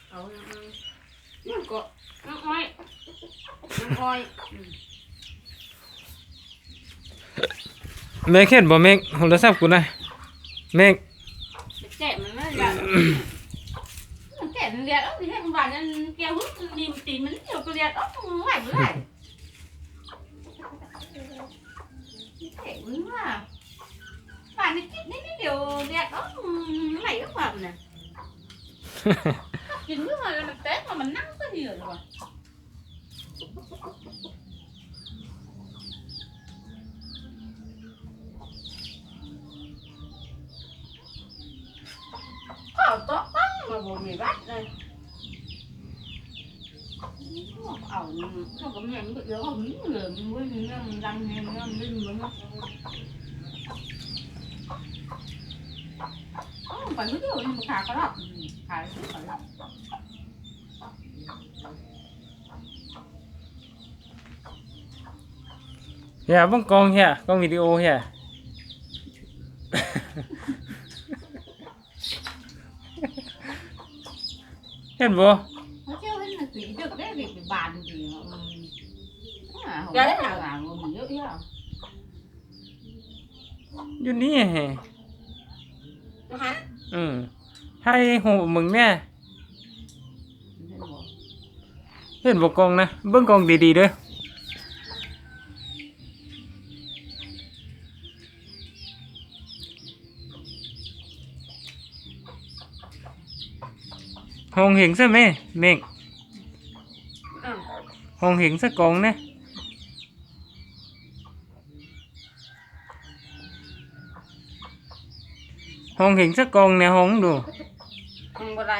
ເອົາ ຫຍັງ ຫຍັງເກາະ ນ້ຳອ້ອຍ ນ້ຳອ້ອຍ ອືມ ແມ່ເຫັນບໍ່ເມັກ ໂທລະສັບກູນະ ເມັກ ແກະມັນນະ ມັນແກະມັນລຽກ ເອົາ ເຮັດຫວານອັນແກະຫຸ້ນ ນີ້ມັນຕີນມັນ ດຽວກໍລຽກ ເອົາ ໄວ້ບໍ່ໄດ້ ແກະມັນວ່າ ຫວານນິດໆ ນິດໆ ດຽວລຽກ ເອົາ ໄລ່ອອກມານະ ກິນມື້ວານແລ້ວມັນແຕກ ມັນນັ່ງຊະເດີວ່າ ເຂົາຕົກປັງມາບໍ່ມີວັດເລີຍ ເອົາ ເຂົາກໍແມ່ນເບິດແລ້ວ ເຂົາມີເຫຼືອ ມັນບໍ່ມີເນື້ອ ມັນດຳແຮງ ເນື້ອມັນເດັ່ນເບິ່ງເນາະ ເອົາ ໄປມື້ດຽວນີ້ ມັນຂາຍເຂົາລະ ຂາຍເຂົາລະ. ເຮີຍ ເບິ່ງກ້ອງເຮີຍ ກ້ອງວິດີໂອເຮີຍ ເຫັນບໍ່? ເຂົາເຈົ້າເຫັນໜັງສືເດັກເດ້ ເດັກບານດີເນາະ ອາ ເຂົາເຈົ້າວ່າບໍ່ມີເຍອະແຍະ ຢູ່ນີ້ເຮ ອືມ ຖ່າຍຮູບເບິ່ງແດ່ ເຫັນບໍ່ ເຫັນບໍ່ກ້ອງນະ ເບິ່ງກ້ອງດີໆເດີ ຮ້ອງເພງຊະແມ່ ເມັກ ຮ້ອງເພງຊະກ້ອງນະ. ຮ້ອງເພງຊະກ້ອງແດ່ ຮ້ອງດູ ຮ້ອງບໍ່ໄດ້.